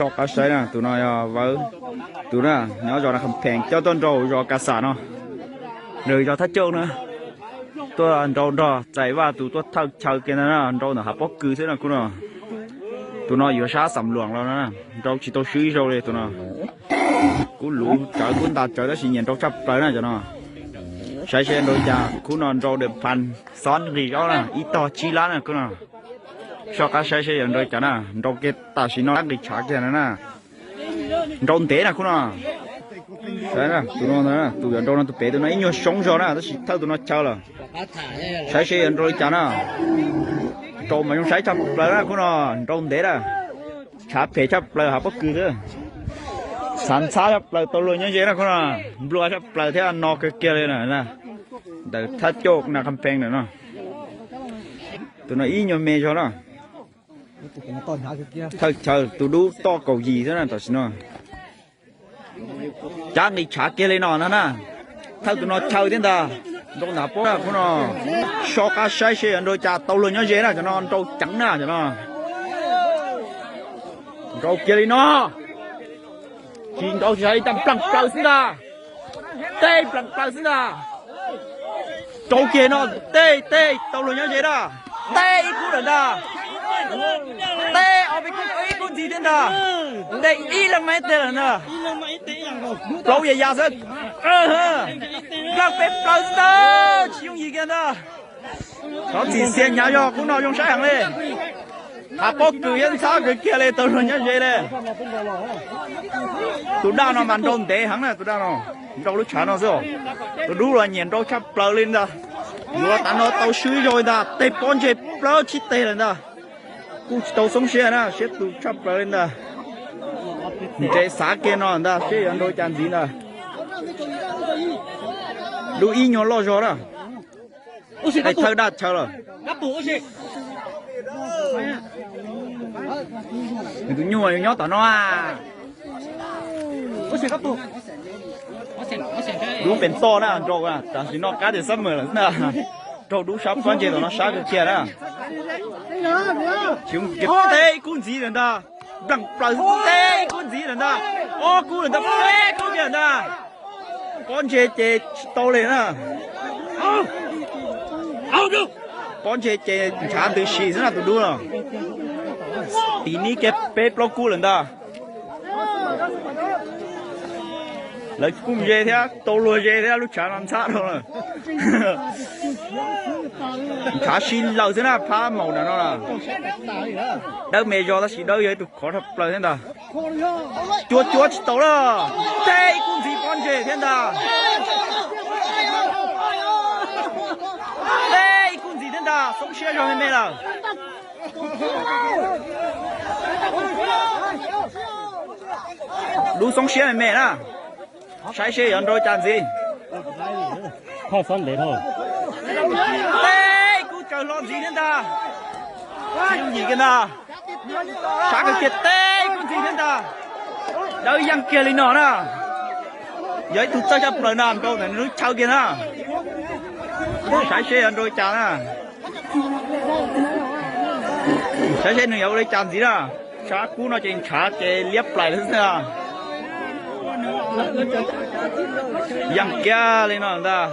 Rov qab saib na, tus no yog Vawv, tus na nyob zos na Kham Phees coj tuaj nrau zos Kas Xam no, nws zos Thaj Cauj na, tuaj nrau nrog Txais Vaj tus tuaj thawj chaw kiag ntag na, nrau ntawm hav pob kws xwb na khub no. Tus no yuav sab Xam Luam los no, nrau tsis tau swb ib zaug li tus no. Kub luv tsawv kub ntas tsawv tab sis nyiam nrau tshaj plaws na cov no. Saib seb nrau li cas, khub no nrau dawm phan xob nqis zaub na, ib tog tsib lab na khub no. Soj qab saib seb yuav nrau li cas na, nrau kiag tam sim no nqis tshav kiag na. Nrau ntev na khub no. Tus no, tus yuav nrau no tus pem, tus no ib nyuag soob zog na tab sis thawj tus no chaw lawm. Saib seb yuav nrau li cas na. Nrau mas zoo saib tshaj plaws na khub no, nrau ntev na. Tshav phem tshaj plaws hav pob kws xwb. Txhav ntxhab tshaj plaws tau luag nyob ze na khub no. Nplua tshaj plaws thiab no kawg kiag li na. Ntawm Thaj Cauj na Kham Phees ntawm no. Tus no ib nyuag me zog na. Thawj chaw tus dub toj kaum yim xwb na tam sim no. Cab nqis tshav kiag li no na na. Thawj tus no chaw thiab ntag. Nrau ntawm pob khub no. Soj qab saib seb yuav nrau li cas tau luag nyob ze na, cov no nrau ceev na cov no. Nrau kiag li no. Tsis nrau tsis saib ib tag nplees plaws xwb ntag. Tej nplees plaws xwb ntag. Rau kiag no, tej tej tau luag nyob ze na. Tej ib kub lawm ntag. Tej ob peb kub, ib kub ntxiv thiab ntag. Tej ib leeg mas ib teg lawm ntag. Plaub ya ya xwb. Nplees peb plaws xwb ntag, tsis yooj yim kiag ntag. Thov txim xiav hnyav zog, khub no zoo saib heev li. Hav pob kws thiab ntxhab kawg kiag li, tau luag nyob ze li. Tus daj no mas nrau ntev heev na, tus daj no nrau lub tshav no xwb os. Tus dub los nyiam nrau tshaj plaws li ntag. Yuav tav no tau swb zog li ntag, tej pob ntseg plaub tsib teg lawm ntag. Kuj tsis tau xoob siab na, siab tus tshaj plaws li ntag. Ntse xav kiag no ntag, seb yuav nrau cas ntxiv ntag. Dub ib nyuag loj zog na. Thawj daj chaw lawm. Nws tus nyuj nyob tom no. Dub pem toj na, nrau tam sim no qab tias xab mem lawm na. Raug dub sab pob ntseg tom no sab kawg kiag na. Tsis, tej kub ntxiv lawm ntag. Nplees plaws, tej kub ntxiv lawm ntag. Ob kub lawm ntag, peb kub kiag lawm ntag. Pob ntseg ces tsis tau li na. Pob ntseg ces ntshav ntws si xwb na tus dub no. Tiv nib kiag peb plaub kub lawm ntag. Lawv kuj ze thiab, tau luag ze thiab, lub tshav no ntxhab dhau lawm. Ntshav si lawm xwb na, phab maum nram no na. Dawb me zog tab sis dawb yog ib tug khov dhau plaws thiab ntag. Cuab cuab tsis tau lawm, tej ib kub ntxiv pob ntseg thiab ntag. Tej ib kub ntxiv thiab ntag, xoob siab zog me me lawm. Dub xoob siab me me na. Saib seb yuav nrau cas ntxiv. Tej kub tsaws hlo ntxiv thiab ntag. Tsis yooj yim kiag ntag. Sab kawg kiag, tej kub ntxiv thiab ntag. Dawb yeej kiag li no na. Yog ib tug txawj tshaj plaws na, nrau ntawm nws lub chaw kiag na. Saib seb yuav nrau cas na. Saib seb nws yuav ua li cas ntxiv na. Sab kub no ces ntshav ces liab plaim xwb na. Yeej kiag li no ntag.